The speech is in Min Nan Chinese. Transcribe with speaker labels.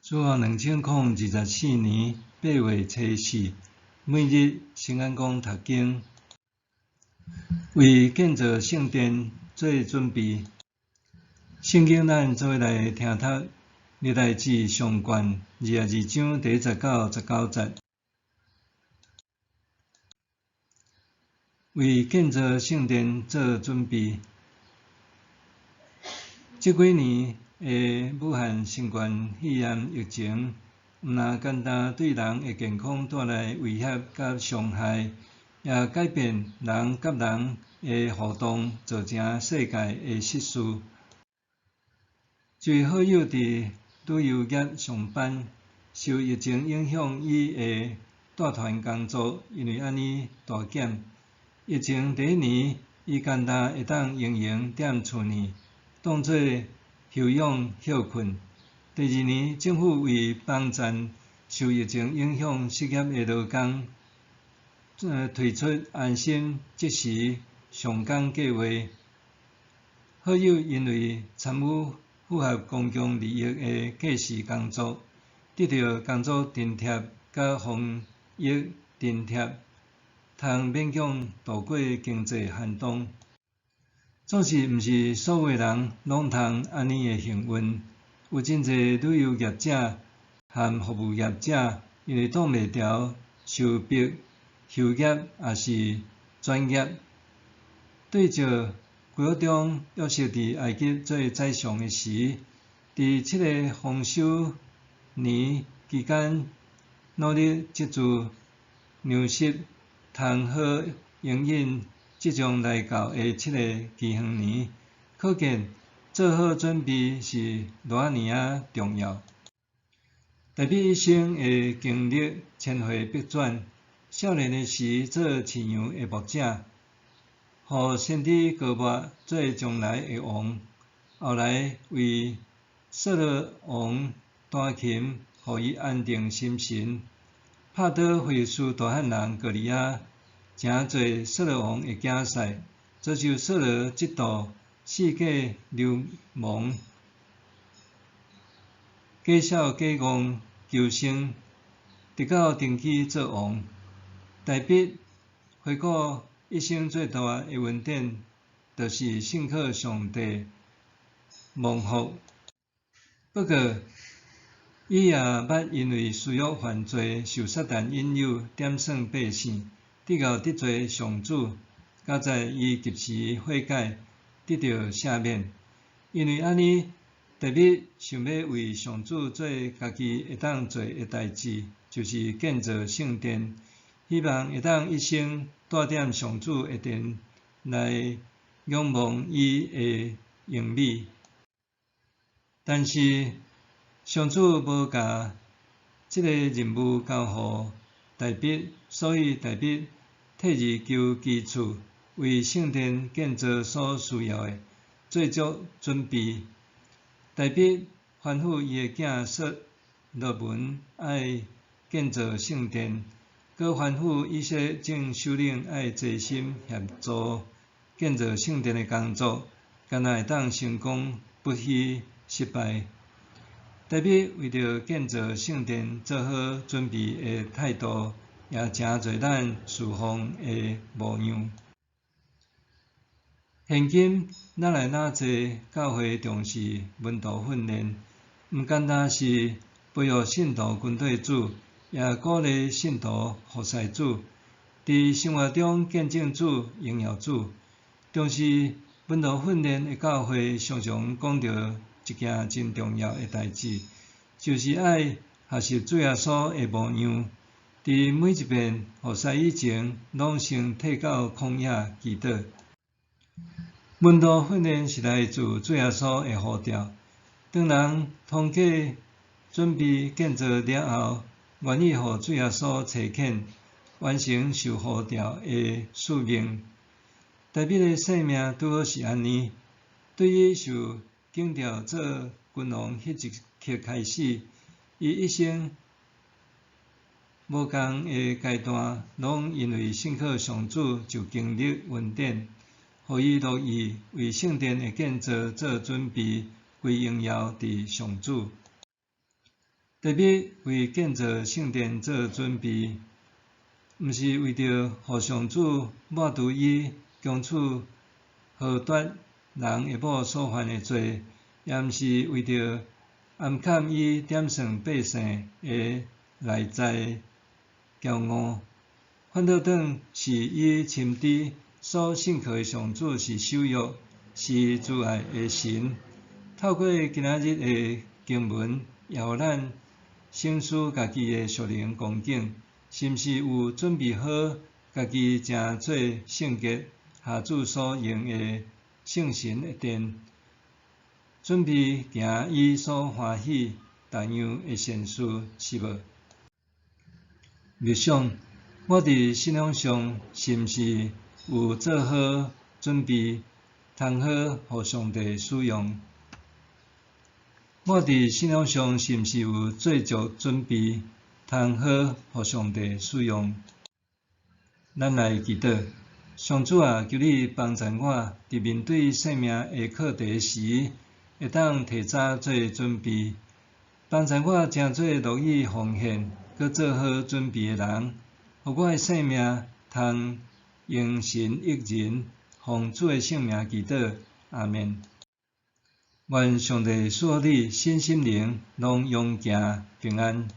Speaker 1: 主後2024年8月初四，每日新眼光讀經，為建造聖殿做準備。聖經咱做伙來聽讀歷代志上卷22章第一節到19節。為建造聖殿做準備。這幾年的武漢新冠肺炎疫情，毋但簡單對人的健康帶來威脅佮傷害，也改變人佮人的互動，造成世界的失序。一位好友佇旅遊業上班，受疫情影響，伊的帶團工作因為按呢大減。疫情第一年，伊簡單會當閒閒踮厝內，當做休養歇睏。第二年，政府為幫贊受疫情影響失業的勞工，推出安心即時上工計畫。好友因為參與符合公共利益的計時工作，得到工作津貼佮防疫津貼，通勉強度過經濟寒冬。總是毋是所有人攏通按呢的幸運，有真濟旅遊業者和服務業者，因為擋袂牢，受迫休業抑是轉業。對照幾月中約瑟佇埃及做宰相的時，佇七個豐收年期間，努力積聚糧食，通好應應即將來到的七個饑荒年。可見做好準備是偌爾仔重要。大衛一生的經歷千回百轉，少年的時做飼羊的牧者，予先知膏抹做將來的王。後來為掃羅王彈琴，予伊安定心神，拍倒非利士大漢人歌利亞，成做掃羅王的囝婿，遭受掃羅嫉妒，四界流亡，假痟假戇求生，直到登基做王。大衛回顧一生最大的恩典，就是信靠上帝蒙福。不過，伊也捌因為私欲犯罪，受撒旦引誘，點算百姓，直到得罪上主，佳哉伊及時悔改，得著赦免。因為按呢，大衛想欲為上主做家己會當做的代誌，就是建造聖殿，希望會當一生蹛踮上主的殿來仰望伊的榮美。但是上主無共這个任務交予大衛，所以大衛退而求其次，為聖殿建造所需要的做足準備。大衛吩咐伊的囝所羅門愛建造聖殿，閣吩咐以色列眾首領愛齊心協助建造聖殿的工作，敢若會當成功，不虛失敗。大衛為著建造聖殿做好準備的態度，也誠做咱事奉的模樣。現今愈來愈濟教會重視門徒訓練，毋簡單是培育信徒跟隨主，也鼓勵信徒服侍主，佇生活中見證主、榮耀主。重視門徒訓練的教會，常常講著一件真重要的代誌，就是愛學習主耶穌的模樣，佇每一遍服侍以前，攏先退到曠野祈禱。門徒訓練是來自主耶穌的呼召。當人通過準備建造了後，願意予主耶穌差遣，完成受呼召的使命。大衛的生命拄好是按呢，對伊受揀召做君王彼一刻開始，伊一生無仝的階段，攏因為信靠上主就經歷恩典，予伊樂意為聖殿的建造做準備，歸榮耀佇上主。大衛為建造聖殿做準備，毋是為著予上主抹除伊強取何達人的某所犯的罪，也毋是為著掩蓋伊點算百姓的內在驕傲，反倒轉是伊深知所信靠的上主是守約、是慈愛的神。透過今仔日的經文，也予咱省思家己的屬靈光景，是毋是有準備好家己成做聖潔、予主所用的聖神的殿，準備行伊所歡喜、逐樣的善事，是無？默想，我佇信仰上是毋是有做好準備，通好予上帝使用？我佇信仰上是毋是有做足準備，通好予上帝使用？咱來祈禱，上主啊，求你幫助我，佇面對生命的課題時，會當提早做準備，幫助我成做樂意奉獻、閣做好準備的人，予我的生命通榮神益人，奉主的聖名祈禱，阿們。願上帝賜福你，身心靈攏勇健平安。